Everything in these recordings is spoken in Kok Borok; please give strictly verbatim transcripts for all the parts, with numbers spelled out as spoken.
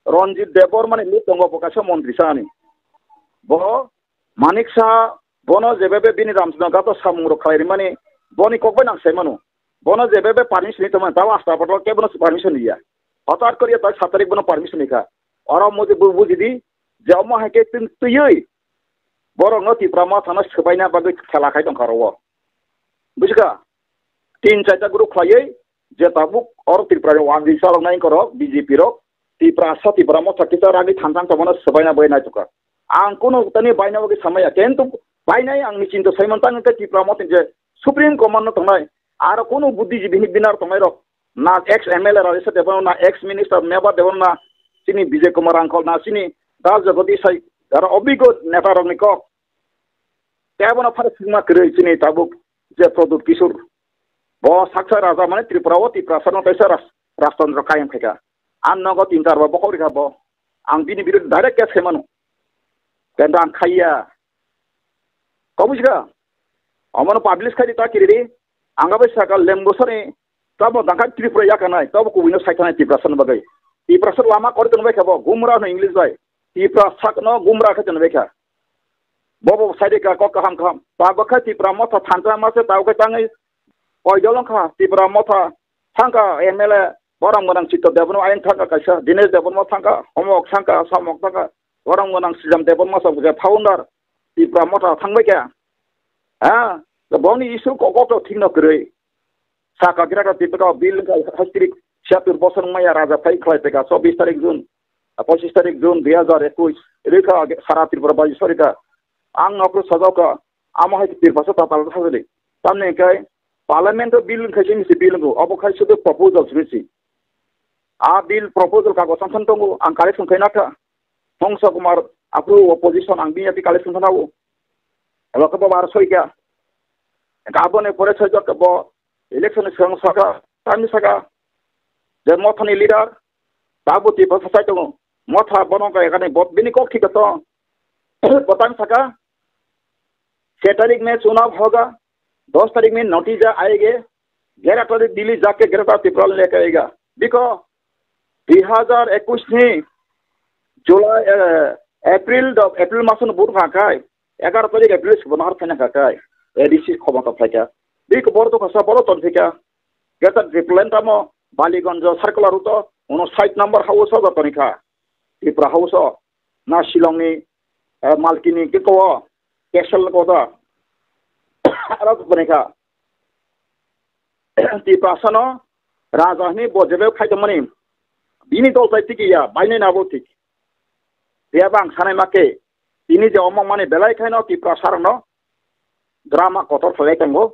Ranjit Debbarma ni list tongo, bo kaisa montri sa ani. Bo Manik Saha, bono jebebe bini Ramchandra Ghat o samung rok khlai rimani, boni kok bai nang sai mano. Bono jebebe permission ni tongmani, tabo Astaportal kebono permission riya. Hotat koriya tai sat tarik bono permission rikha. Oro modi bu-, bujidi, je omo hai khe twi-, twiwi borokno Tipra Motha no swbaina bagwi khela khai tongkha oro o. Bujikha? Tin chaita group khlaiwi je tabuk oro Tripura ni wangwi chaloknai wngkha rok, B J P rok, Tiprasa, Tipra Motha kisa ragwi thansa wngkha bono swbaina bagwi naitokha. Ang kunu tani baina bagwi samaya, kintu bainai ang ni chinta saiman tang khe Tipra Motha ni je Supreme Command no tongnai, aro kunu buddhijibini binar tongnai rok, na ex M L A Rajesh Debbarma, na ex minister Meba Debbarma, chini Vijay Kumar Rangkhol, na chini Das Jagadish sai, aro obiggo neta rokni kok. Tei abono phano thwngma kwrwi chini tabuk je Pradyut Kishore. Bo saksa raja mane Tripura o Tiprasa no kaisa ras-, rajtantro kayam khaikha. Ang nogo tin char ba bokhok rikha bo. Ang bini biruddhe direct case khaimano. Kintu ang khaiya. Kok bujikha? Omono publish khai di ta kiridi. Ang abai saka lembosani tamo dangkha Tripura yakanai, tabo kubui no saithanai Tiprasa no bagwi. Tiprasa lama kori tong bai kha bo, gumra no English bai. Tiprasa no gumra khe tong bai kha. Bobo saide ka kok kaham kaham. Tabo kha Tipra Motha thansa ma se tabo khe tangwi koidol wng kha. Tipra Motha thangkha M L A, borom gwnang Chitto Debbarma ayang thangkha kaisa, Dinesh Debbarma thangkha, Homok thangkha, Samok thangkha, borom gwnang Sijam Debbarma sa je founder, Tipra Motha thangbai kha. Ha? Boni issue kok kok to thik no kwrwi. Saka gira ka tipika bill ka hastrik siatur bosong maya raja phai khlai peka chobbish tarik June, pochin tarik June dui hazar ekush rikha sara Tripura bai sorika. Ang nokro sajauka amo hai Tripura sa tatal thajali. Tamni kai parliament o bill khai sini si bill ngu obo khai sudu proposal sini si. A bill proposal ka gosam san tongo ang collection khai nakha. Hongsa Kumar apru opposition ang B J P collection thana u. Elo ka bo bar soika. Ka bo ne pore soika bo election ni swrang saka, tani saka, je Motha ni leader, Babu Tiprasa sai tongo. Motha bono ka ekani bot bini kok thik to. Botang saka, "छह तारीख में चुनाव होगा, दस तारीख में नतीजा आएंगे, ग्यारह तारीख दिल्ली जाके ग्रेटर तिप्रा लेके आएगा।" देखो, dui hazar ekush ni July, eh, April do, April maso no vote kha khai, egaro tarik April se bono har phaina kha khai, A D C khomota phaikha. Biko boro to khasa boro ton phika. Greater Tipraland tamo Baliganj circular route o uno sait number house o toni kha. Tipra house o na Shillong ni, eh, Malkini ke ko Kesel ko da. Aro toni kha. Tiprasa no raja hwnwi bo jebe khai tongmani, bini dol tai tiki ya, bainai nabo thik. Phiya ba ang sanai ma khe, tini je omong mani belai khaino Tiprasa rokno drama kotor khlai tongo.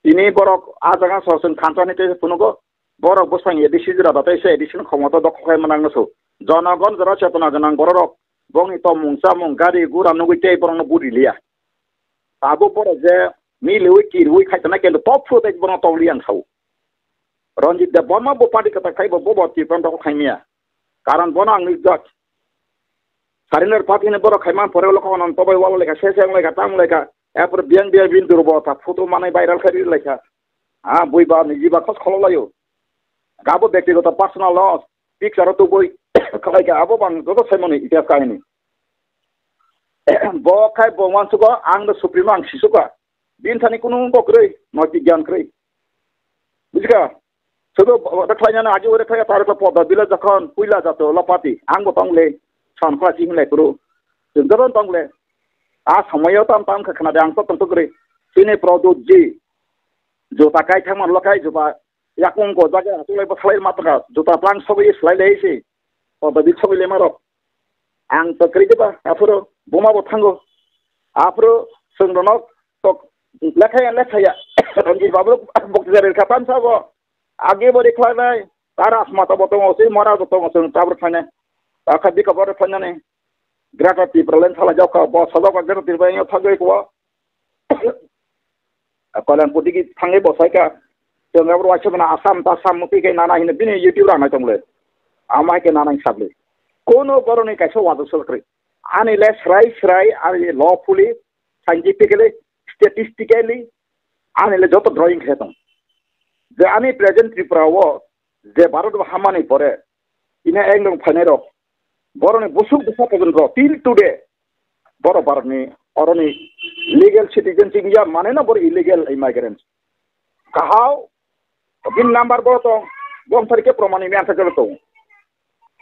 Tini borok a jaga so chwng thansa ni tei phunugo, borok bwsang A D C jora da tei se A D C ni khomota dok khlai manang no so. Jonogon jora chetona gwnang bororok bongni tomung chamung gari gura nugui tei borokno budi liya. Abo borok je miliui kirui khai tana kendo top phu tei borokno tokli ang sao. Ranjit Debbarma bo party kwtal khai bo, bo bo Tiprasa dok khai miya. Karon bono ang nijak. Surrender party ni borok khai man pore ulo kono tobai wala lekha, se se wng lekha, tang lekha. Erpor biyang biyang bin durbo ta photo manai viral khai ri lekha. Ha, bui ba ni jiba khos kholo layo. Gabo bektigoto personal loss. Picture o tubui khalai kha abo bang joto sai mani itihas kahini. Bo khai bo wansugo ang do supremo ang sisuka. Bin thani kunu ko kwrwi, noiti gyan kwrwi. Bujika? Sudu da khlainani agi ore khlai tar kla poda bila jokhon puila jato lapati ang bo tongle san khla si hinlai kuru. Jengdoro tongle. A somoyo tam tam kha khna de ang to tonto kwrwi. Sini Pradyut ji. Jota kai thang man lo kai jota yakung ko jaga tulai bo khlai ma tanga. Jota plang sobi slai lai si. Poda bi sobi le marok. Ang to kwrwi de ba aphuru buma bo thango. Aphuru sung ronok tok lekha ya lekha ya. Ranjit babu bok jare kha tam sabo. Age bori khlainai, ta Rajmata bo tongo, sei Mara bo tongo, chwng tabuk khlainai. Ta kha bika bori khlainani. Greater Tipraland thala jokha, bo sajokha Greater Tipraland thangwi kuwa. Kalyanpur digi thangwi bo saika. Chwng abo waisa bana Assam, ta Assam mukti kai nana hino bini YouTube rang nai tongle. Amai ke nana sabli. Kono boroni kaisa wadu sokri. Ani le srai srai, ani lawfully, scientifically, statistically, ani le joto drawing khe tong. Je ani present Tripura o je Bharat bo hamani pore, ina ek nung phainai rok, Boroni busuk bwsa phaikhe rw till today borok Bharatni oroni legal citizenship ya maneno borok illegal immigrants. Kahao bin number bo tong, bom sarike promani mi answer jalo tong.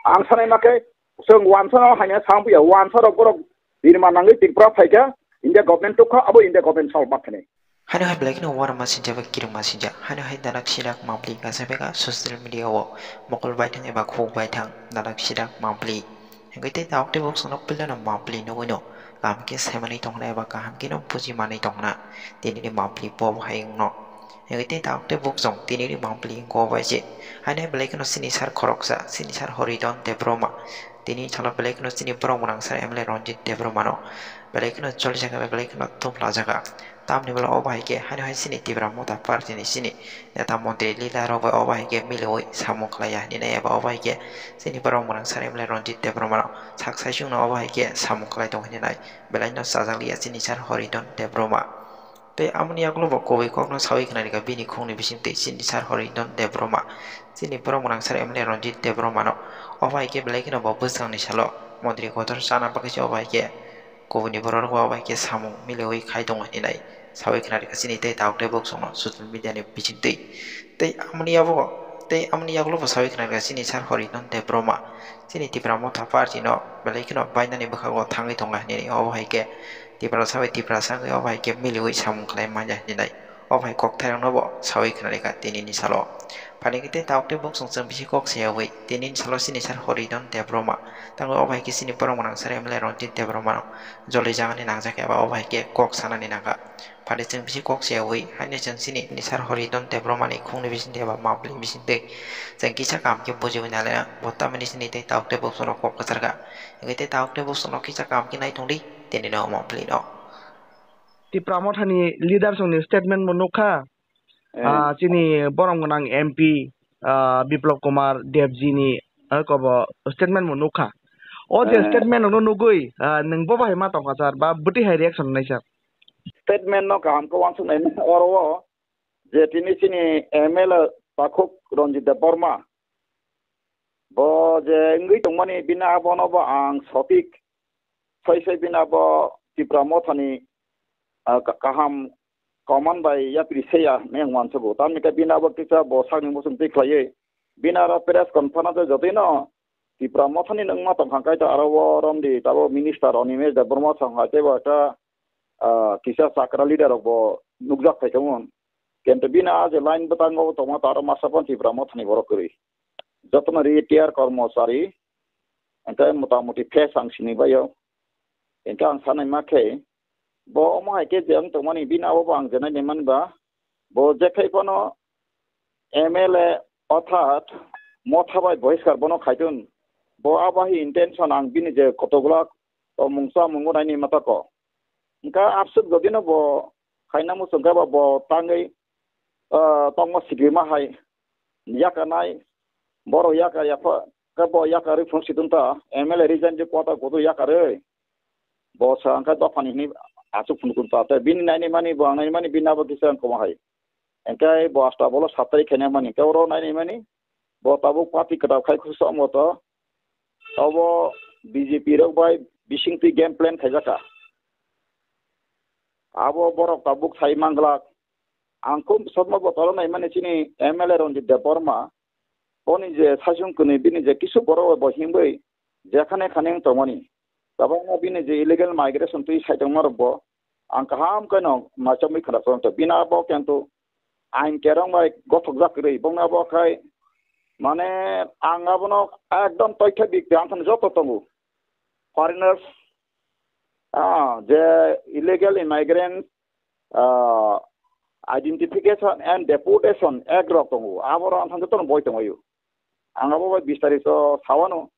Ang sanai ma khe, chwng wansa no haina sang buya, wansa rok borok birma nangwi Tripura phaikha, India government tukha, abo India government sal bakhanai. Haino hai belai kheno uanama sinjak bai kirima sinjak. Haino hai danak sidak mapli gasa beka social media o mokol baithang eba khuk baithang danak sidak mapli. Hingke tei tabok tei bok sono pilano mapli nugui no kaham khe saimanwi tongna eba kaham khe no buji manwi tongna tini ni mapli bo hai wngno. Hingke tei tabok tei bok song tini ni mapli wngko bai se. Haino hai belai kheno sini sar khoroksa, sini sar Horidon Debbarma. Tini salo belai kheno sini borok mwnang sar M L A Ranjit Debbarma no. Belai kheno choli jaka bai belai kheno tubla jaka. Tamni bwla o bahai khe haino hai sini Tipra Motha Party ni sini neta montri leader rok bai o bahai khe miliui samung khlai ya hinwi nai eba o bahai khe sini borok mwnang sar M L A Ranjit Debbarma no sak sai chwngno o bahai khe samung khlai tongo hinwi nai belai no chajak liya sini sar Horidon Debbarma. Tei amoni yagulo bo kubui kokno saui khna rikha bini khungni bising twi sini sar Horidon Debbarma. Sini borok mwnang sar M L A Ranjit Debbarma no o bahai khe belai kheno bo bwskangni salo montri kotor chana bagwi se o bahai khe kubuni borok rok bai khe samung miliui khai tongo hinwi nai saui khna rikha chini tei tabok tei bok songno social media ni bising twi. Tei amoni yago tei amoni yagulo bo saui khna rikha chini sar Horidon Debbarma chini Tipra Motha Party no belai kheno bainani bwkhago thangwi tongo hinwi obo hai khe Tiprasa bai Tiprasa wngwi obo hai khe miliui samung khlai manya hinwi nai. Obo hai kokthairokno bo saui khna rikha tinini salo. Phaini khe tei tabok tei bok song chwng bisi kok sayaui tinini salo chini sar Horidon Debbarma. Tamo obo hai khe chini borok mwnang sar M L A Ranjit Debbarma no joli jagani nangjak eba obo hai khe kok sanani nangkha. Phaini chwng bisi kok sayaui haino chwng chini sar Horidon Debbarma ni khungni bising twi eba mapli bising twi chwng kisa kaham khe bujiui nalaina bo tamni chini tei tabok tei bok song no kok kwchar kha. Hingke tei tabok tei bok song no kisa kaham khe nai tongdi tini no mapli no. Tipra Mothani leader songni statement bo nukha. Eh. Ah, chini borok gwnang M P, ah, Biplab Kumar Debji ni, ah, kobo statement bo nukha. O je Eh. Statement no nugui, ah, nwng bo bahai ma tongkha sir, ba bwtwi hai reaction nai sir? Statement no kaham khe uansuk nai oro o je tini chini M L A takhuk Ranjit Debbarma. Bo je wngwi tongmani bini abono bo ang sotik sai sai bini abo Tipra Mothani, ah, ka-, kaham koman bai yapri seya hinwi ang uansugo. Tamni khe bini abo kisa bo sakni muchung twi khlaiwi bini aro press conference o jotino Tipra Mothani nungma tongkha kaitor aro o romdi tabo minister Animesh Debbarma song hai teibo ekta, ah, kisa chakra leader rok bo nukjak phai tongmon. Kento bini a je line bwtango tongma taro masa phan Tipra Mothani borok kwrwi. Jotono retire kormochari, hingke motamuti face ang sini baio. Hingke ang sanai ma khe, bo omo hai khe je wng tongmani bini abo bo ang je nai nai mani ba, bo je khai phano M L A orthat Motha bai bohiskar bono khaitun, bo abo hai intention ang bini je kotogwla tongmung chamung bo nai nai ma tako. Hingke absuk jodi no bo khaina muchung khe bo, bo tangwi, ah, tongma sigima hai yakarnai, borok yakar yapha khe bo yakarwi phunuk si tong ta, M L A resign je kwtal kotor yakarwi. Bo sa ang khe dophani hwnwi aswk phunuk tong ta, tei bini nainwi mani bo ang nainwi mani bini abo kisa ang kwma hai. Hingke bo asta bolo sat tarik khaina mani, hingke oro nainwi mani bo tabuk party kwtal khai khusong bo to, obo B J P rok bai bising twi game plan khaijak kha. Abo borok tabuk sai manglak. Ang khub sotma botoro naimani chini M L A Ranjit Debbarma. Boni je saichung kwnwi bini je kisu borok bo himwi jekhane khane wng tongmani. Tabangma bini je illegal migration twi sai tongma rok bo ang kaham khe no maichomwi khwna chong tong. Bini abo kento ain kerong bai gothok jak kwrwi. Bongni abo khai mane ang abono ekdom toitha bikti ang thani joto tongo. Foreigners, ah, je illegal immigrant, ah, Identification and Deportation Act rok tongo, aborok ang thani jotono boi tongwi. Ang abo bai bis tarik o sawano,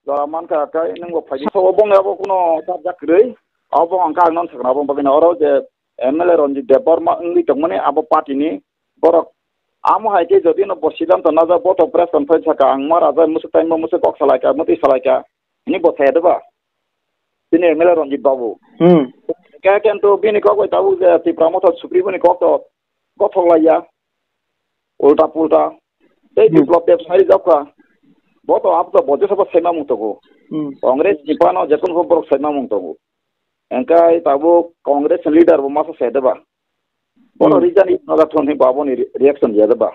jora mankha kai nwng bo phaidi. So bongni abo kuno charjak kwrwi, abo ang kha ang non sakna abo bagwino oro je M L A Ranjit Debbarma wngwi tongmani abo party ni borok. Amo hai khe jodi no bo siddhanto najak bo to press conference saka ang ma raja musuk time bo musuk kok salaika, mwtwi salaika. Hini bo thaya deba. Bini M L A Ranjit Babu. Hmm. Kaya kento bini kok bai tabuk je Tipra Motha Supri bini kok to gothok laiya. Ulta pulta. Tei Hmm. Biplab Deb sai jokha. Bo to abo to bo jesa bo saima mung tongo. Hmm. Congress ni phano jekun pho borok saima mung tongo. Engkai tabuk Congress ni leader bo masa se deba. Bono Hmm. reason is naga thon hi baboni re-, reaction ya deba.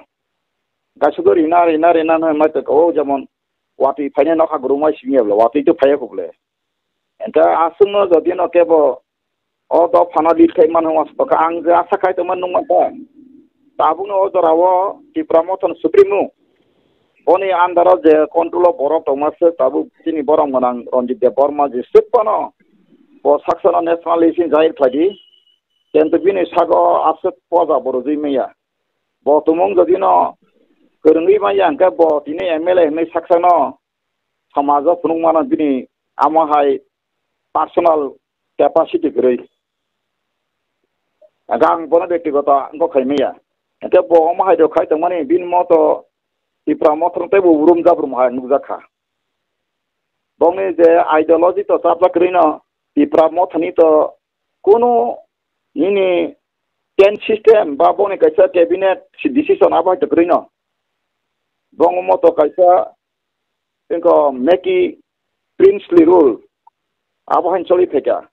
Gaisugo rina, rina, rina no mai to ko jemon watwi phaina nokha guru mai simi abla, watwi to phaya ko ble. Engka aswkno jodi no kebo o dophano lead khai mano, ang je asa khai tongma nukma ta. Tabukno o jorao Tipra Mothani Supremo boni under o je control o borok tongma se tabuk chini borom gwnang Ranjit Debbarma je swk phano bo saksano national election jahir khlai di. Kintu bini sago aswk poja bo rwjui maya. Bo tumung jodi no kwrwngwi maya hwnkhe bo tini M L A hwnwi saksano somajo phunukmano bini amo hai personal capacity kwrwi. Hwnkhe ang bono bektigoto wngkok khai maya. Hwnkhe bo omo hai rok khai tongmani bini moto Tipra Mothani teibo urum jabrum hai nukjak kha. Bongni je ideology to chapla kwrwi no Tipra Mothani to kunu nini ten system ba bongni kaisa cabinet decision abo hai to kwrwi no. Bong moto kaisa tengko meki princely rule abo hai choli phaikha.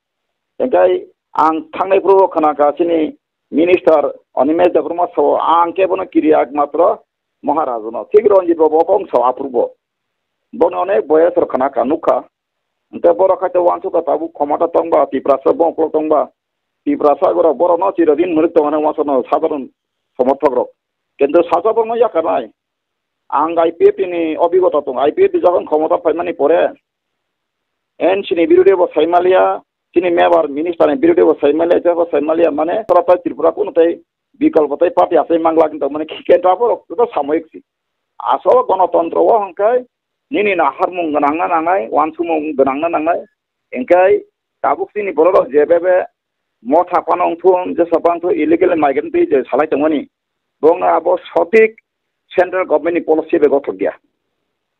Engkai ang thangnai phuru khana kha chini minister Animesh Debbarma sao ang kebono kiri ekmatro Maharaj no. Thik Ranjit Babu kong sao apurbo. Bono onek boyes rok khana kha nukha. Hwnkhe borok hai to wansuk kha tabuk khomota tongba, Tiprasa bongkol tongba. Tiprasa borok, borok no chirodin mwrwk tongmani wansuk no sadharon somorthok rok. Kintu sajak borok no yakarnai. Ang I P F T ni obhigota tongo. I P F T jokhon khomota phaimani pore N C ni birude bo saimalia, chini member minister ni birude bo saimalia, jebo saimalia mane Tripura tai Tripura kuno tai bikolpo tai party asai mangla kintu mane khe ta borok to samoyik si. Asol gonotontro o hwnkhe nini naharmung gwnangna nangnai, wansukmung gwnangna nangnai. Hwnkhe tabuk chini borok rok je bebe motha phano wngthun, jesa phano wngthun, illegal migrant twi je salai tongmani, bongno abo sothik central government ni policy bai gothok dia.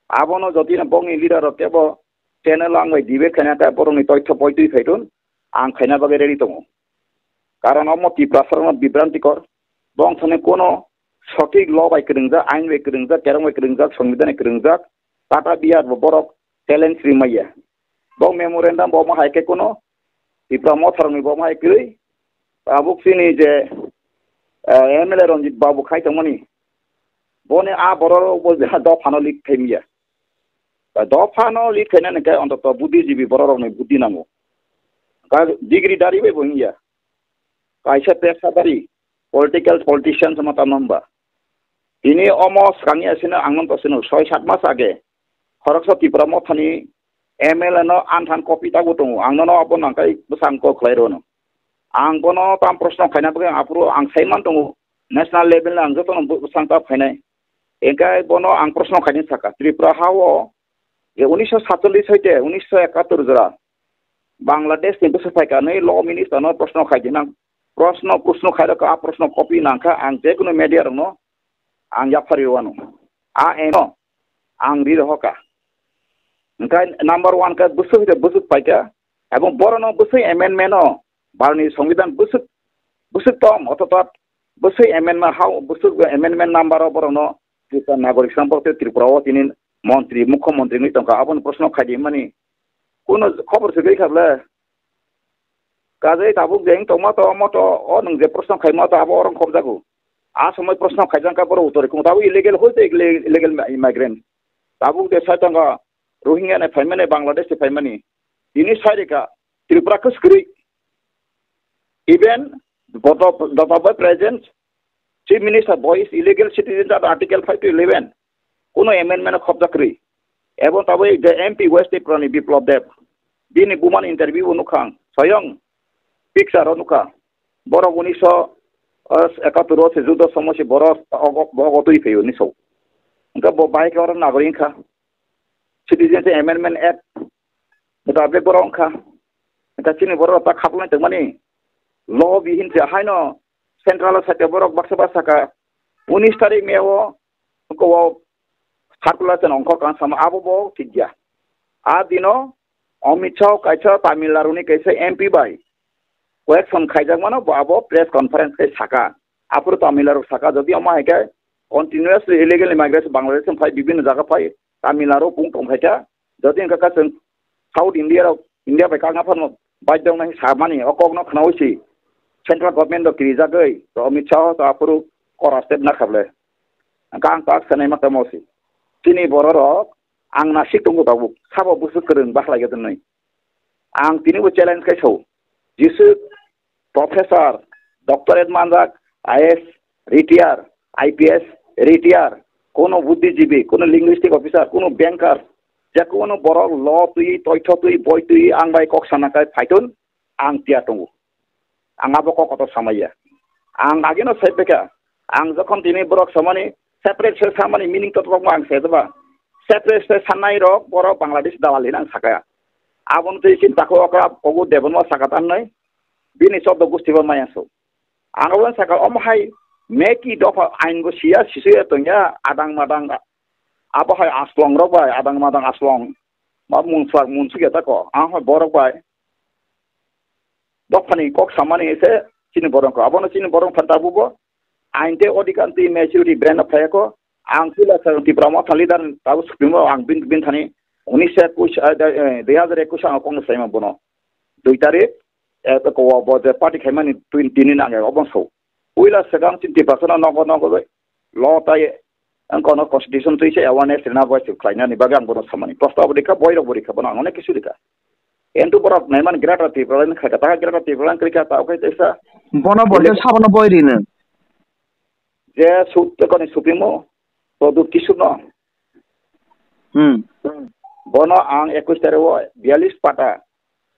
Abono jotino bongni leader rok kebo channel ang bai debate khaina khe borokni toitho poitwi phaithun ang khaina bagwi ready tongo. Karon omo Tiprasa rokno bibrantikor, bongthani kono sothik law bai kwrwngjak, ain bai kwrwngjak, kerong bai kwrwngjak, songbidhan bai kwrwngjak, tata biyar bo borok challenge ri maya. Bo memorandum bo omo hai khe kono Tipra Motha rokni bo omo hai kwrwi, tabuk chini je, eh, M L A Ranjit Babu khai tongmani, boni a borok rok bo dophano lead khai maya. Dophano lead khainani khe ontoto buddhijibi borok rokni buddhi nango. Ka-, degree dari bai bo wngya. Kaisa pesadari, political politician se mata namba. Tini omo swkangya sino ang nonto sino soi sat mas age. Khoroksa Tipra Mothani M L A no anthan copy tago tongo. Ang nono abo nangkai bwsang kok khlai rwno. Ang bono tam proshno khaina bagwi aphuru ang saiman tongo. National level no ang jotono bwsang ta phainai. Engkai bono ang proshno khaini saka. Tripura ha o je unisho satchollish hoite unisho ekattor jora Bangladesh ni bwswk phaikha nai law minister no proshno khai dinang. Proshno, proshno khai rokha, a proshno copy nangkha, ang jekunu media rokno ang yaphari rwano. A eno ang ri rohokha. Hwnkhe number one khe bwswk hwnkhe bwswk paikha, ebong borokno bwswk amendment o Bharotni Songbidan bwswk, bwswk tom, othotot bwswk amendment ha, bwswk amendment number o borokno Tripura nagorik song borok tei Tripura o tini montri, mukhyamantri wngwi tongkha, aboni proshno khai di mani kuno khobor se gwi kha ble. Kajai tabuk je wng tongma to, omo to, o nwng je proshno khaima to abo oro wng khobjago. A somoi proshno khaijak kha borok uttor rikung tabuk illegal hoi tei illegal migrant. Tabuk je sai tongo Rohingya ni phaimani, Bangladesh ni phaimani. Tini sai rikha Tripura kwskwrwi. Even the, the, the present Chief Minister bo is illegal citizen under Article five to eleven. Kuno amendment o khobjak kwrwi. Ebong tabuk je M P West Tripura ni Biplab Deb. Bini bumani interview bo nukha ang. Soyong picture o nukha. Borok unisho ekattor o se judo somoy se borok ogo, ogo twi phaio ni so. Hwnkhe bo bahai khe oro nagorik wngkha. Citizenship Amendment Act mutabik borok wngkha. Hwnkhe chini borok ta khapulai tongmani law bihin se haino central o saka borok baksa baksa kha. Unis tarik May o, o circular se nongkhor kang sama abo bo thik ya. A dino Amit Shah kaisa Tamil Nadu ni kaisa M P bai question khaijak mano bo abo press conference khai saka. Aphuru Tamil Nadu saka jodi omo hai khe continuously illegal immigration Bangladesh phai bibhinno jaga phai Tamil Nadu pung tong phaikha. Jodi hwnkha kha chwng South India rok, India bai kangna phano baidhyo wngnai samani o kokno khnaui si central government rok kirijagwi to Amit Shah to aphuru kora step nakha ble. Hwnkha ang tak sanai ma tamo si. Chini borok rok ang nasik tongo tabuk sabo bwswk kwrwng bakhlai gadwnwi. Ang tini bo challenge khai sao. Jisuk professor, doctorate manjak, I A S retire, I P S retire, kono buddhijibi, kono linguistic officer, kono banker, je kono borok law twi, toitho twi, boi twi, ang bai kok sana kai phaitun, ang tiya tongo. Ang abo kok kotor samaya. Ang ageno sai pekha. Ang jokhon tini borok samani separate se samani meaning to ang sai jaba. Separate se sanai rok borok Bangladesh dalali nang sakaya. Aboni twi chinta kho okra kogu debonma sakatan nai. Bini chobdo gusti bo maya so. Ang abo saka omo hai meki dopha ain bo siya sisuya tongya adang madang. Abo hai aslong rok bai adang madang aslong. Ma mungsa munsuk ya tako. Ang hai borok bai. Dophani kok samani se chini borok ko. Abono chini borok phan tabubo. Ain te odikan twi maturity brain no phayako. Ang pila sa Tipra Motha leader tabu sukimo ang bin bin thani. Unis se kuch, eh, dui hajar ekush ang kong saima bono. Dui tarik, eh, ko bo je party khaimani twi tini nange obo so. Puila swkang chini Tiprasano nogo nogo bai lo tai ang kono constitution twi se awareness rina bai se khlainani bagwi ang bono samani. Prosta bo rikha, boirok bo rikha, bono ang onek kisu rikha. Entu borok naiman Greater Tipraland khaika, ta Greater Tipraland krikha, ta okai tesa. Bono bo je sabano boi rino. Je sut te koni supimo, Pradyut Kishore no. Hmm. Bono ang ekush tarik o biyalis pata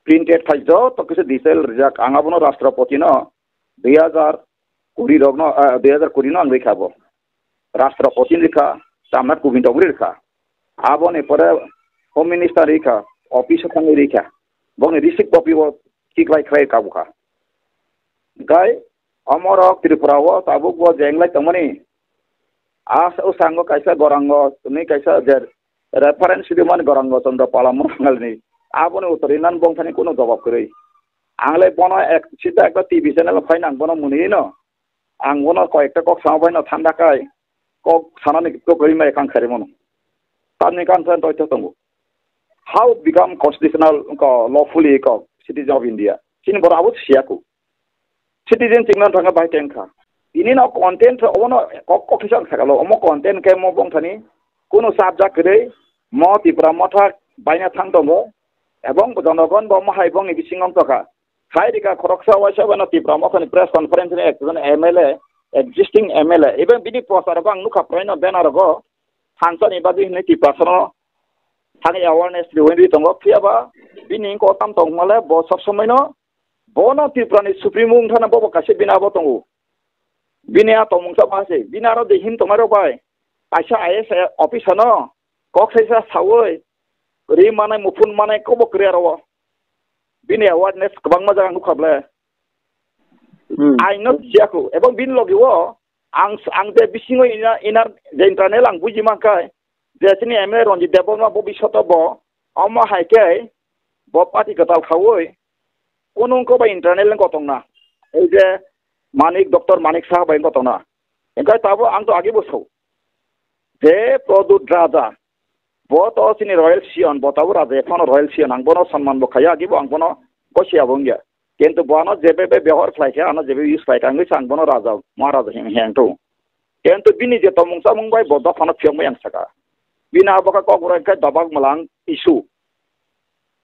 printed khai joto kisa detail rijak. Ang abono Rashtrapati no dui hajar kuri rok no, ah, dui hajar kuri no ang rikha bo. Rashtrapati ni rikha, Ramnath Kovind rok rikha. Aboni pore Home Minister rikha, office o thangwi rikha. Boni receipt copy o kiklai khlai kabukha. Gai omorok Tripura o tabuk bo jenglai tongmani. A, o sango kaisa gorango, tini kaisa je reference rimani gorango Chandra Pala Murangel ni. Aboni uttori nan bongthani kuno jawab kwrwi. Ang le bono ek, sida ekta T V channel o phai nang bono mwnwi no. Ang bono koi ekta kok sama bai no thanda kai. Kok sanani kok rimai kang khairi mono. Tamni kan san toi tongo. How become constitutional ko lawfully ko citizen of India? Chini bora abo siyaku. Citizen chingna thanga bai tengkha. Ini no content obono kok kok kisa sakalo omo content ke mo bongthani kuno subject kwrwi mo Tipra Motha baina thang tongo ebong jonogon bo mohai bongni bising ong toka. Hai rika khoroksa waisa bano Tipra Mothani press conference ni ekjon M L A, existing M L A, even bini poster ko ang nukha praino banner ko thansani bagwi hinwi Tipra sono thani awareness riwi tongo. Phiya ba bini ko tam tong male bo sob somoi no bono Tripura ni Supreme wng thana bobo kaisa bini abo tongo. Bini a tongmung sa ba se, bini aro de him tongmai rok bai kaisa I A S officer no kok saisa sawi ri manai muphun manai kobo kwrwi aro o. Bini awareness kwbangma jaga nukha ble. Hmm. Aino siyaku. Ebong bini logi o ang, ang de bisingo ina, inar je internal ang buji mankai. Je chini M L A Ranjit Debbarma bo bisoto bo omo hai khe bo party kwtal khaui kunung ko bai internal ni kotong na. Ei je Manik, Doctor Manik Saha bai kotong na. Engkai tabo ang to agi bo sao. Je Pradyut Raja, bo to chini Royal Siyong, bo tabo Raja, ekhano Royal Siyong, ang bono sonman bo khaiya, agi bo ang bono gosi abo wngya. Kintu bo ano jebe be behor khlai khe, ano jebe use khlai kha, wngwi sa ang bono Raja, Maharaja him heng to. Kintu bini je tomung chamung bai bo dophano phiyokmai ang saka. Bini abo kha kok roi khe dobak mwlang issue.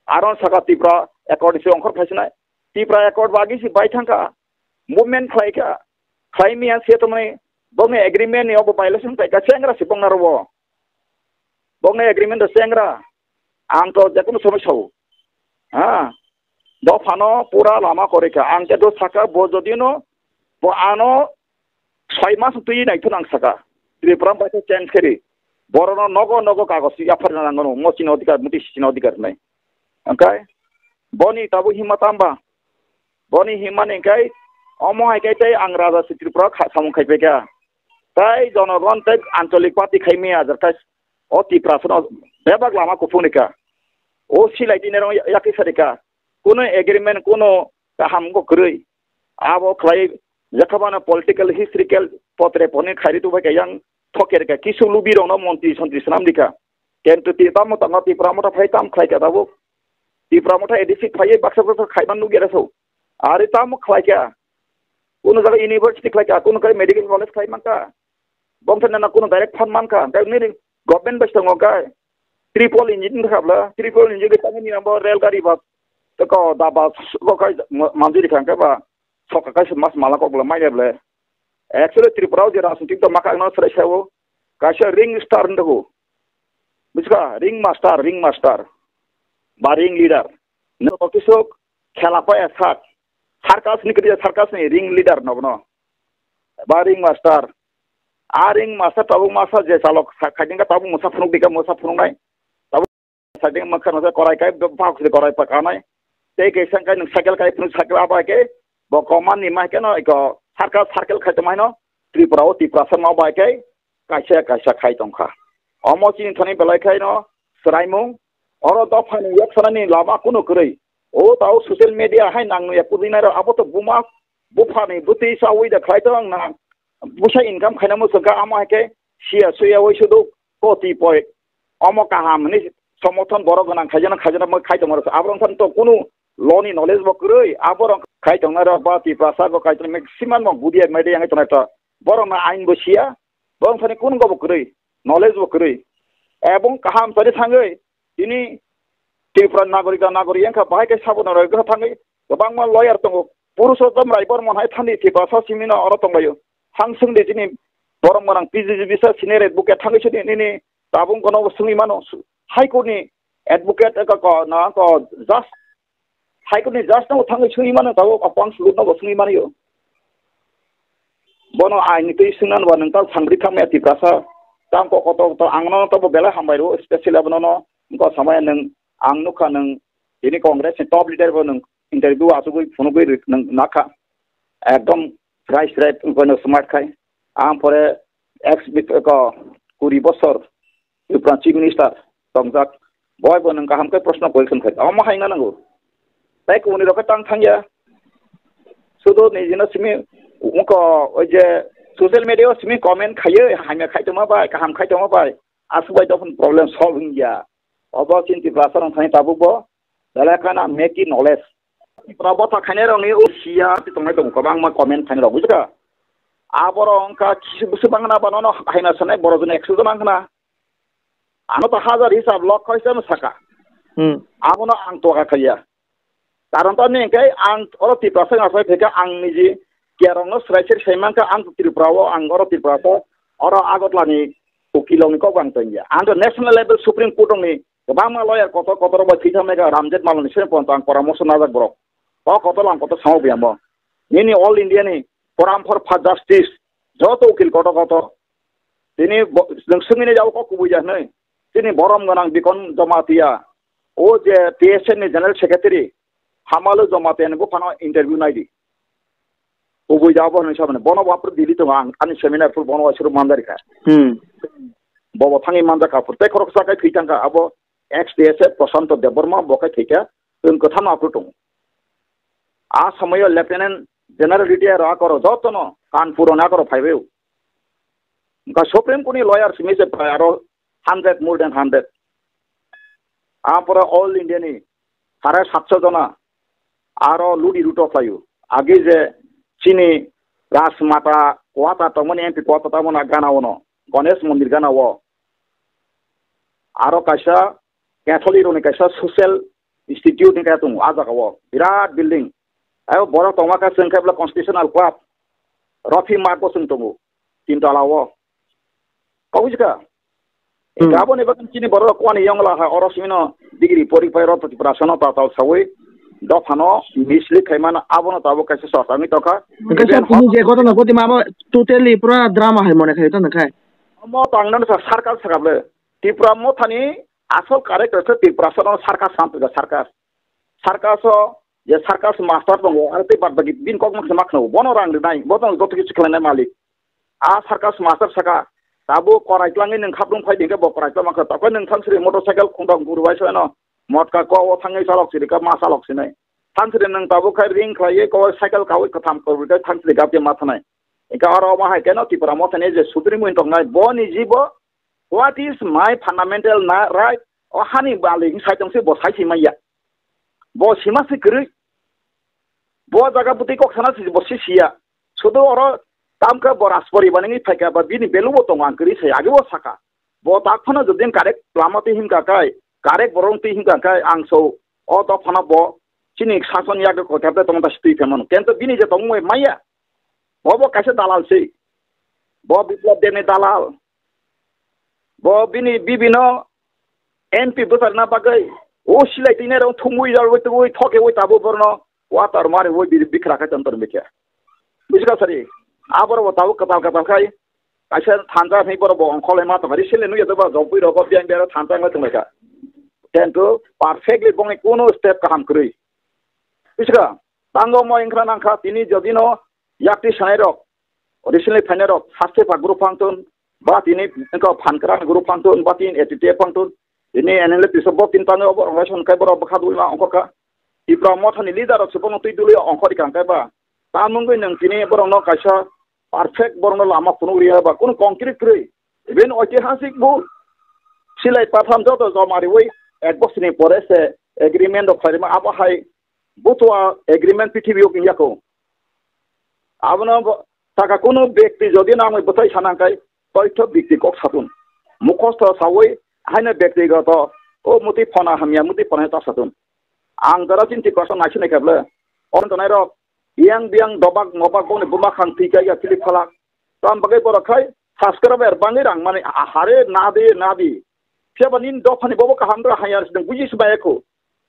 Aron saka Tipra Accord issue ongkhor khlai sinai. Tipra Accord bagi si bai thangkha. Movement khlai kha. Khlai miya se to mani bongni agreement ni obo violation khlai kha. Chengra si bongna robo. Bongni agreement to chengra. Ang to jekono somoi sao. Ha. Dophano pura lama korikha. Ang khe do saka bo jodino bo ano soi mas twi naithok ang saka. Tripura bai khe change kheri. Borono nogo nogo kagos twi yapharna nangono. Mo chini odhikar, muti chini odhikar hinai. Angkai boni tabo hima tamba. Boni himani angkai omo hai kai tei ang raja si Tripura kha samung khai pekha. Tai jonogon tei ancholik party khai miya ajar kai o Tripura phano bebak lama kuphung rikha. O silai tini rong yakisa rikha. Kuno agreement kuno kaham go kwrwi. Abo khlai jakhabana political historical potre poni khairi tubai ka yang thoker ka kisu lubi rokno montri sontri swnam rikha. Kintu ti tamo tamo Tipra Motha phai tam khlai kha tabuk. Tipra Motha A D C phai baksa baksa khaiman nugya raso. Ari tamo khlai kha. Kuno jaga university khlai kha, kuno kai medical college khlai man kha. Bongsa nana kuno direct fund man kha. Kai nini government bai tongo kai. Triple engine khabla, triple engine ke tamo ni ambo rail gari bas. Toko da bas ko kai manjuri kha kai ba. Soka kai mas mala kok bla mai ble. Actually Tripura o je rajnitik to maka no srai sao. Kaisa ring star ndo. Buska ring master, ring master. Ba ring leader. No kisok khela pa esak. Circus ni kri circus ni ring leader no no. Ba ring master. A ring master tabuk masa je chalok khaiding ka tabuk musa phunuk dika musa phunuk nai. Tabuk khaiding makha no korai kai bak korai pa kanai. Tei kaisa kai nung cycle kai phunuk cycle abai ke bo koman ni mai ke no iko circus circle khai tong mai no. Tripura o Tiprasa no bai kai kaisa kaisa khai tong kha. Omo chini thani belai khai no swraimung. Oro dopha ni yak sana ni lama kuno kwrwi. O tao social media hai nang ya pudina ro abo to buma bupha ni bwtwi chawi da khlai tong na. Busa income khaina mo saka amo hai ke sia suya wai sudu koti poi. Omo kaham ni somothon borok gwnang khaijana khaijana mo khai tong ro. Abro thani to kuno lo ni knowledge bo kwrwi. Abo rok khai tong na ro ba Tiprasa bo khai tong maximum mo gudia media yang tong to. Borok na ain bo sia. Borok thani kun go bo kwrwi, knowledge bo kwrwi. Ebong kaham sari thangwi, tini Tripura nagorik da nagorik wngkha, bahai khe sabo nagorik wngkha thangwi, kwbangma lawyer tongo. Purushottom Rai Bormon hai thani Tiprasa simi no oro tonglaio. Thang swngdi tini borom gwnang P G G B sa senior advocate thangwi sini nini tabung kono swngwi mano. High Court ni advocate ka ko na ko just Haikorni judge no thangwi swi mano, tabuk apang sulut no bo swi mano. Bono aini twi swngna ba nwng tal sangri thangmaya Tiprasa. Tang ko kotor to ang no to bo belai hambai ro, special abono no. Ko samaya nwng ang nukha nwng tini Congress ni top leader bo nwng interview asugwi phunugwi nwng nakha. Ekdom price rate ko no smart khai. Ang pore ex ko kuri bosor Tripura Chief Minister tongjak, boi bo nwng kaham khe proshno question khai, omo hai wngna nango. Tai kubuni rok khe tang thangya. Sudu nijino simi wngkha, oi je social media o simi comment khaiyo, hamya khai tongma bai, kaham khai tongma bai, aswk bai dophano problem solve wngya. Obo chini Tiprasa rok thani tabuk bo, belai khana make it knowledge. Tipra botha khainai rokni o siya twi tongnai tongo, kwbangma comment khainai rok, bujikha? Aborok wngkha kisu busu bangna ba nono haina sanai borok jona ekso jona wngkhna. Ano to hajar hisab lokho hisab saka. Hmm. Abono ang toka khaiya. Karon to ni hwnkhe ang oro Tiprasa wng asai phaikha ang niji kerongno swrai seri sai mankha ang Tripura o ang oro Tiprasa oro Agartala ni ukilokni kok ang tongya. Ang to national level Supreme Court ni kwbangma lawyer kotor kotor bai thwi thangmai kha Ramjet Malani sini pon ang poramorsho najak borok. O kotor ang kotor samo biyamo. Nini all India ni forum for justice joto ukil kotor kotor. Tini bo-, nwng swngwi nai jabo kok kubui ya hwnwi. Tini borom gwnang Bikon Jamatia. O je T S F ni General Secretary Hamalu Jamatia ni buphano interview nai di. Kubui jabo hwnwi sabani. Bono bo aphuru Delhi tongo ang ani seminar phuru bono waisuru manjari kha. Hmm. Bobo thangwi manjak aphuru. Tei khoroksa kai thwi thangkha abo ex T S F Prashanto Debbarma bo kai thwikha. Chwng kwtham aphuru tongo. A somoyo Lieutenant General retire rok akoro jotono Kanpur ono akoro phaibaio. Wngkha Supreme Court ni lawyer simi se prai aro hundred, more than hundred. Ampora all India ni sare satso jona aro ludi ruto khlaio. Age je chini Rajmata Kwata tongmani M P Kwata tamo na gana ono, Ganesh Mondir gana o. Aro kaisa Catholic rokni kaisa social institute ni kaya tongo, a jaga o birat building. Ayo borok tongma kha chwng khe bwla Constitutional Club, Rofi Mart bo chwng tongo, tin tala o. Kok bujikha? Hmm. Abo ni bagwi chini borok rok kwani yongla ha oro simi no degree pori pai rok Tiprasa no tatal sawi dophano misli khaimano abono tabuk kaisa sorkar ni tokha. Hwnkhe sir, tini je ghotona ghotima abo totally pura drama hai mone khaio to nangkhe. Omo tangno sa circus sakable. Tipra Mothani asol character khe Tiprasa no circus sam pega circus. Circus o je circus master tongo, aro tei bad baki bini kok makse makno bono rang rinai, bono joto kichu khlainai malik. A circus master saka, tabo korai tlangwi nwng khaprung phai dingkhe bo korai tlang mankha, tokhe nwng thangsri motorcycle khungdok guru bai soino, motka ko o thangwi chalok siri ka ma chalok sinai. Thangsri nwng tabo khai ring khlaiwi ko cycle kawi kwtham kwrwi khai thangsri gapya ma thanai. Hwnkhe oro omo hai khe no Tipra Mothani je Supreme wng tongnai, bo ni jibo What is my fundamental na right? O hani bali sai tong se bo sai si maya. Bo sima se kwrwi. Bo jaga bwtwi kok sana se bo si siya. Sudu oro tamka bo raspori bani phaika ba bini belu bo tongo ang kwrwi sai age bo saka. Bo tak phano jodin correct lama twi himka kai, correct borong twi himka kai ang so o dophano bo chini sason yagwi koithar de tongda twi phaimano. Kento bini je tongmung maya. Bo bo kaisa dalal se. Bo Biplab Debni dalal. Bo bini bibino M P bwcharna bagwi o silai twi nairok thumwi jalwi twi thoke wi tabo borno water mari wi biri bikra khai tontor mikhe. Bujiga sari. Aboro bo tabo kwtal kwtal khai kaisa thansa hwnwi borok bo ongkhorlai ma tongkha. Recently nukya doba jobwi rok biang biang thansa wngwi tonglaikha. Kento perfectly bongni kuno step kaham kwrwi. Bujiga tango mo wngkhra nangkha tini jodino yakti sanai rok, recently phainai rok, saste pa group phangtun, ba tini wngkha phankra group phangtun, ba tini A T T F phangtun, tini N L F tisa bo tin tangwi obo ongkha son kai borok bwkha dulma ongkha ka. Tipra mothani leader rok se bono twi dului ongkha rikang kai ba. Tamungwi nang tini borok no kaisa perfect borok no lama phunuk riya ba, kunu concrete kwrwi. Even oitihasik bo silai patham joto joma riwi ek bosor ni pore se agreement rok khlairima abo hai butua agreement P T V o wngya ko. Abono bo, taka kunu bekti jodi nangwi bwthai sanang kai, toitho bekti kok satun. Mukhosto sawi, haino bektigoto, o muti phona hamya, muti phona ta satun. Ang jara chinti kosa naisi nai kable. On tonai rok, yang biang dobak mobak boni buma khang twi kai ya philip phalak. Tam bagwi borok khai, subscriber bangwi rang mani, a-, hare nadi, nadi. Phiya ba nini dophani bobo kaham dra hayar sidang buji sibaya ko.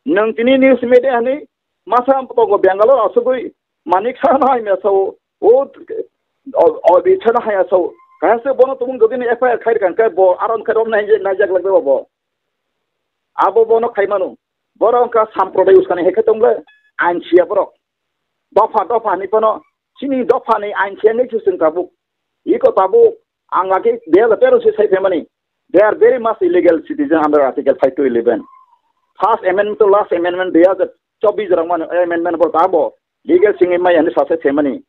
Nang tini news media hani masa tongo Bangalore asugwi manik sa na hai mesa o, o, o, o, bi sa na hai asa o. Kaya se bono tumung jodi ni F I R khai kan kai bo aron khai rom nai, nai jak lagbe bo. Abo bono khai manu. Boro wngkha samprodai uskani hai khai tongle ain siya borok. Dopha, dopha ni pono, chini dopha ni ain siya ngai chusung tabuk. Iko tabuk, ang ake dui hajar tero se sai phaimani. They are very much illegal citizen under Article five to eleven. First amendment to last amendment dui hajar chobbish rang mani amendment bo tabo legal singwi mai ani sa sai phaimani.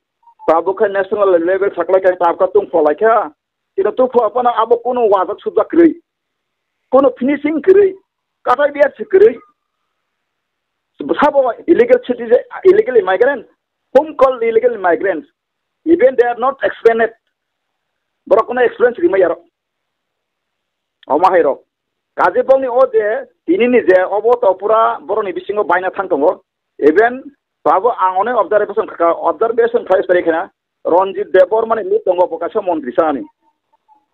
Tabuk khe national level saklai khe tabka tung pholai kha. Kino tu pho apana abo kuno wajak subjak kwrwi. Kuno finishing kwrwi. Katai biya se kwrwi. Sabo illegal citizen, illegal immigrant. Whom called illegal immigrants? Even they are not explained. Borok kuno explain siri mai yaro. Oma hai rok. Kaje bongni o je, tini ni je, obo to pura boroni bisingo baina thang tongo. Even babo ang onek observation kha, observation khai sari khena. Ranjit Debbarma ni lit tongo bo kaisa montri sani.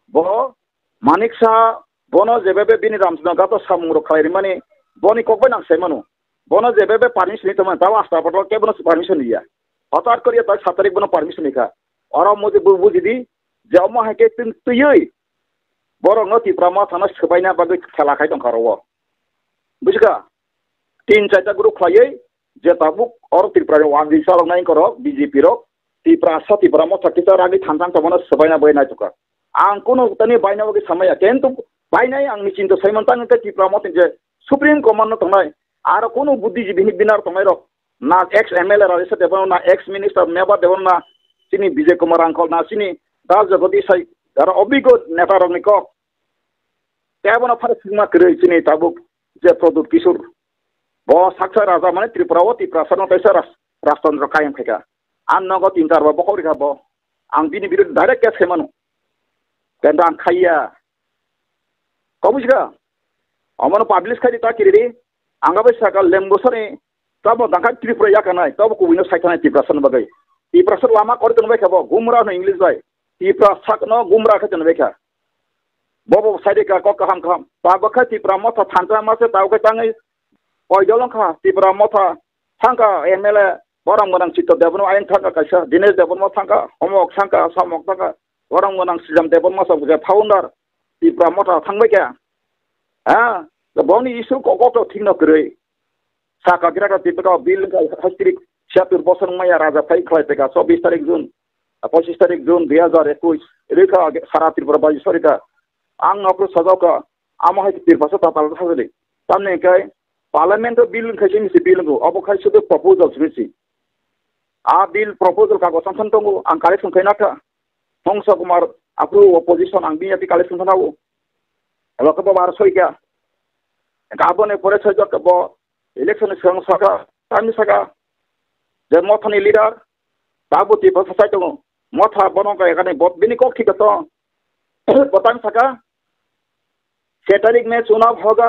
Bo Manik Saha, bono jebebe bini Ramchandra Ghato samung rok khlai rimani, boni kok bai nang sai mano. Bono jebebe permission ni tongmani, tabo Asta Patal kebo no permission riya. Hotar koriya tai sat tarik bono permission rikha. Oro modi bu-, buji di, je omo hai khe twi-, twiwi borok no Tipra Motha no swbaina bagwi khela khai tongkha oro. Bujikha? Tin chaita group khlaiwi je tabuk oro Tripura ni wangwi chaloknai wngkha rok B J P rok, Tiprasa, Tipra Motha kisa ragwi thansa wngkha bono swbaina bagwi naitokha. Ang kunu tani baina bagwi samaya, kintu bainai ang ni chinta saiman tang khe Tipra Motha je Supreme Command no tongnai, aro kunu buddhijibini binar tongnai rok, na ex M L A Radhesha Debbarma, na ex minister Meba Debbarma, chini Bijay Kumar Rangkhol, na chini Das Jagadish hai, aro obiggo neta rokni kok. Tei abono phano thwngma kwrwi chini tabuk je Pradyut Kishore. Bo saksa raja mane Tripura o Tiprasa no kaisa ras-, rajtantro kayam khaikha. Ang nogo tin char ba bokhok rikha bo. Ang bini biruddhe direct case khaimano. Kenta ang khaiya. Kok bujiga? Omono publish khai di ta kiridi. Ang abai saka lembosani tamo dangkha Tripura yakanai. Tamo kubuino saithanai Tiprasa no bagwi. Tiprasa lama kori tongbai kha bo. Gumra no English bai. Tiprasa no gumra khai tongbai kha. Bobo saide ka kok kaham kaham. Tabuk khe Tipra Motha thansa ma se tabuk khe tangwi koidol wngkha. Tipra Motha thangkha M L A borok mwnang Chitto Debbarma ayang thangkha kaisa, Dinesh Debbarma thangkha, Homok thangkha, Somok thangkha, borok mwnang Sijam Debbarma sa je founder Tipra Motha thangbai kha. Ha, boni issue kok kok thik no kwrwi. Saka gira ka Tipra bill ka hastrik siatur bosong maya raja phai khlai peka chobbish tarik June, pochissh tarik June dui hajar ekush rikha sara Tripura bai sorika. Ang nokro sajauka, amo hai Tiprasa tatal sajali. Tamni kai Parliament o bill khai simi si bill ngu, obo khai sudu proposal simi si. A bill proposal kago samsam tongo, ang collection khai nakha. Hongsa Kumar, apru opposition ang bini ati collection khana o. Abo khe bo bar soi kha. Aboni pore soi kha bo election ni swkang saka, tani saka. Je Motha ni leader, tabuk Tiprasa sai tongo. Motha bono kaya kani bo bini kok thik to. Bo tani saka, "छह तारीख में चुनाव होगा,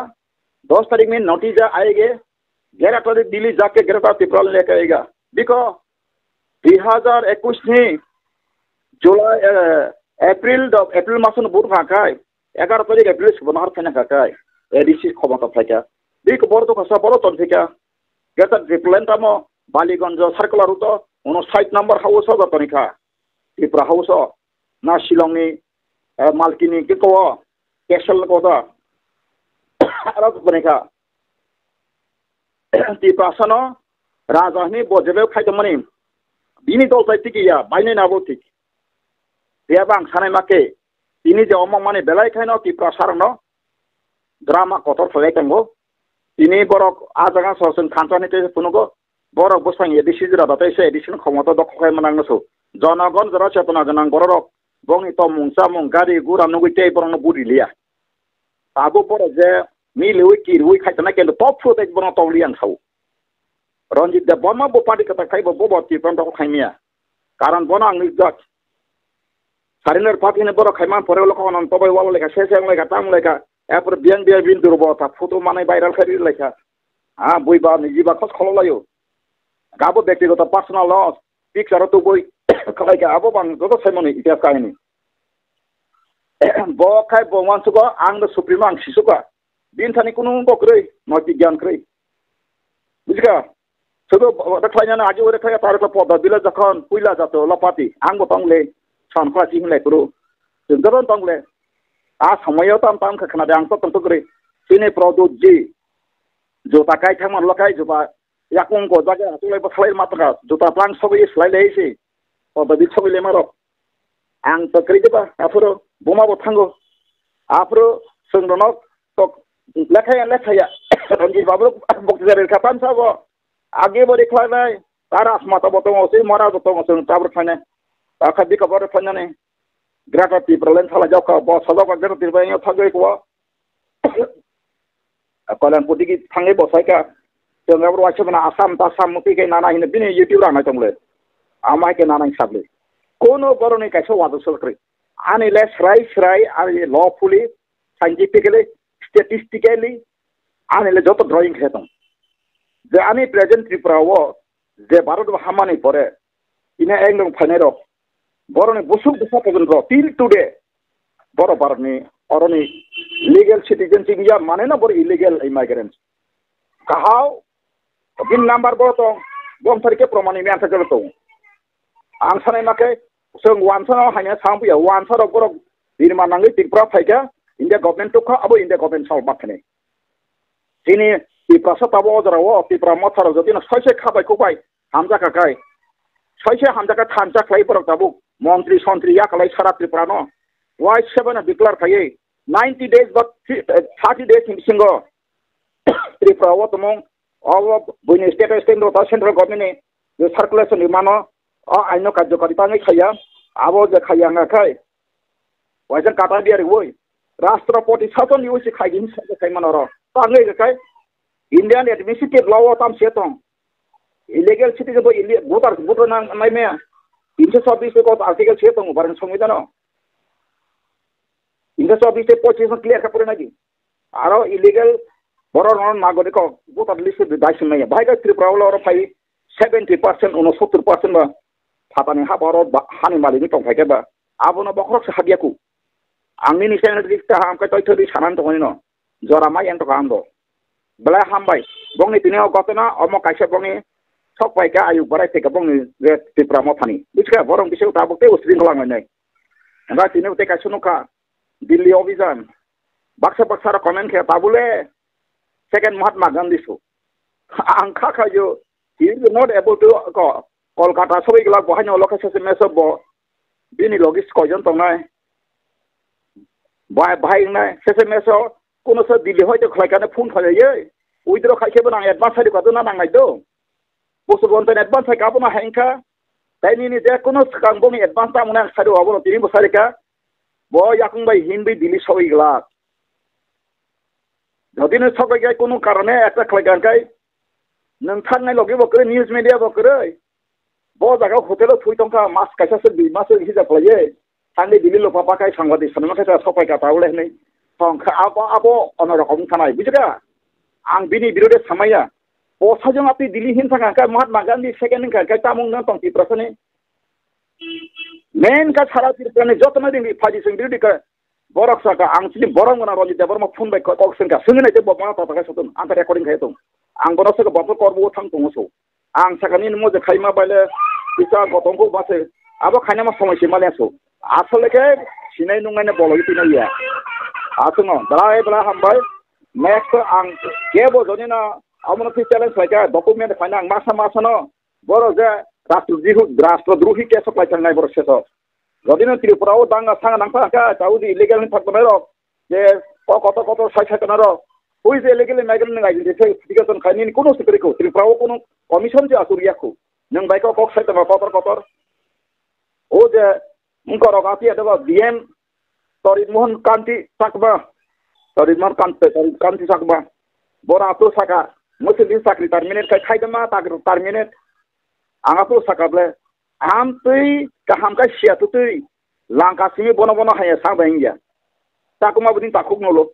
दस तारीख में नतीजा आएगा, ग्यारह तारीख दिल्ली जाके ग्रेटर तिप्रा लेके आएगा।" Biko dui hazar ekush ni July, eh, April do, April maso no vote pha khai, egaro tarik April se bono har phaina kha khai, A D C khomota phai kha. Biko bor do khasa boro ton thika. Greater Tipraland tamo Baliganj circular road o uno sait number house o toni kha. Tipra house o na Shillong ni, eh, Malkini ke ko Castle ko da. Ara toni kha. Tiprasa no raja hwnwi bo jebe khai tongmani, bini dol tai tiki ya, bainai nabo tik. Phiya ba ang sanai ma khe, tini je omo mani belai khaino Tiprasa rokno drama kotor khlai tongo. Tini borok a jaga so chwng thansa ni tei phunugo, borok bwsang A D C jora da tei se A D C ni khomota dok khai manang no so. Jonogon jora chetona gwnang borok bongni tomung chamung gari gura nugui tei borokno budi liya. Abo borok je miliui kirui khai tana kendo top phu tei borokno tokli ang sao. Ranjit Deb Barma bo party kwtal khai bo, bo, bo Tipra dok khai miya. Karon bono ang nijak. Surrender party ni borok khai man pore ulo kono tobai wala lekha, se se wng lekha, tang lekha. Epor biang biang bin durbo ta photo manai viral khai ri lekha. Ha, bui ba ni jiba khos kholo layo. Gabo bektigoto personal loss. Picture o tubui khalai kha. Abo bang joto saimani itihas kahini. Bo khai bo wansugo ang do supremo ang sisuka. Bin thani kunu bo kwrwi, noiti gyan kwrwi. Bujika? Sudu da khlainani agi ore thaya tarikla poda bila jokhon puila jato lapati. Ang bo tongle. San khla si hinlai kuru. Jengjaban tongle. A somoyo tam tam kha khna de ang to tong to kwrwi. Sini product ji. Jota kai thangman lokai jota. Yakung ko jaga asulai bo salai mataka. Jota plang sobi slai lei si. Poda bi sobi le marok. Ang to kwrwi ba. Afuro buma bo thango. Afuro sengronok tok lekhaya lekhaya. Ranjit babu bok jare kha tam sabo. Age bori khlainai, ta rasmata bo tongo, sei mora bo tongo, chwng tabra khlainai. Ta kha bika bori khlainani. Greater Tipraland sala jokha, bo sajokha Greater Tipraland yo thagwi kuwa. Kalyanpur digi thangwi bo saika. Chwng abro waisa bana Assam, ta Assam muti kai nana hino bini YouTube rang nai tongle. Amai ke nana sabli. Kono boroni kaisa wadu sokri. Ani le srai srai, ani lawfully, scientifically, statistically, ani le joto drawing khe tong. Je ani present Tripura o je Bharat bo hamani pore, ina ekdom phainai rok, boroni busuk busa phaikon rok, till today, boro Bharat ni, oroni legal citizenship ya, mane na boro illegal immigrants. Kahao, bin number bo tong, bom thari ke promani mi antha jalo tong. Ang sanai ma khe, chwng wansa no haina sang buya, wansa rok borok birma nangwi Tripura phaikha, India government tukha, abo India government sal bakhe. Chini Tiprasa tabo o jora o, Tipra motha rok jotino soise khabai kubai, hamjaka kai. Soise hamjaka thansa khlai borok tabuk, montri sontri yakalai sara Tripura no. Wai seba no declare khaiwi, ninety days ba thirty days ni bisingo Tripura o tongmung, o buini state o state o central government ni je circulation ni mano, o aino karjokari tangwi khaiya, abo je khaiya wngkha khai, waisa kata biya riwi, Rashtrapati Shasan ni usi khai gini sai khai mano ro, tangwi khai Indian administrative law o tam se tong, illegal citizen bo ille-, voter, voter nang nai me, tinsho chabbish ko article se tong, Bharat Songbidan o, tinsho chabbish te pochis clear kha pore nai di. Aro illegal borok rok nagorik kok voter list o dai sing maya. Bahai khe Tripura o oro phai seventy percent, unosottor percent ba phatani ha borok ba-, hani malik ni tong phai khe ba. Abono bokhorok se habya ku. Ang nini channel ri ta ham khe toi thodi sanan tongoni no. Jora mai yang to ang do. Belai hambai. Bongni tini o gotona omo kaisa bongni sok pai khe ayuk barai thai khe bongni je Tripura mothani. Bujkha borok bising tabuk tei usring lang nai. Anga tini tei kaisa nukha. Delhi Abhijan. Baksa baksa rok comment khe tabule second Mahatma Gandhi su. Ang kha kha yo, he is not able to ko, Kolkata sogwi glak bo haino lokha sese meso bo bini logis koijon tongnai. Bai, bai wngnai sese meso kuno se Delhi hoito khlai kane phone khlai ye. Withdraw khai khe bo nang advance hai kadu na nang nai do. Busu bonten advance hai kabo na hai kha. Tai nini je kuno swkang boni advance ta muna sari obo tini bo sari kha. Bo yakung bai himbi Delhi sogwi glak. Jodi no sok bai kai kunu karone attack khlai kan kai, nung thang nai logi bo kwrwi, news media bo kwrwi. Bo jaga hotel o thui tongkha, mas kaisa se dui mas se hijab khlaiye. Thangwi Delhi lopa pakai sangwadi sanma khe sok pai ka taule hinwi. Tongkha abo, abo ono rokom thanai, bujikha? Ang bini birode samaya. Bo sajong apni Delhi hin thang kha, Mahatma Gandhi second hin kha, kai tamung nang tong Tiprasani. Main ka sara Tiprasani jotono dingdi phaji sing diri ka. Borok saka, ang chini borok gana Rajit Debbarma phone bai kok sengka. Sengni nai te bo ma tata kai sotong. Ang ta recording khai tong. Ang bono saka botol korbo thang tongo so. Ang saka nini mo je khaima baile kisa gotong ko base. Abo khaina ma somoi se male so. Asole ke sinai nungnai ne bolo iti na ya. Asongo, belai belai hambai. Next ang kebo joni na amono fi challenge lai ka document khaina ang masa masa no. Boro je rastro jihu, rastro druhi keso klai thangnai boro seso. Jodi no Tripura o danga sanga nang pa ka, ta udi illegal ni thak tonai rok, je ko kotor kotor sai sai tonai rok. Who is illegal migrant ni identification khai nini kuno sikri ko, Tripura o kuno commission je asur ya ko. Nang bai ko kok sai tama kotor kotor. O je, ngkorok api ada ba D M Torit Mohan Kanti Chakma. Torit Mohan Kanti, Torit Kanti Chakma. Bora ato saka, musi din sakri terminate kai khai dama, tak terminate. Ang ato saka ble, am tui, kaham kai sia tu tui. Langka simi bono bono haya sang bai ingya. Takuma budin takuk nolo.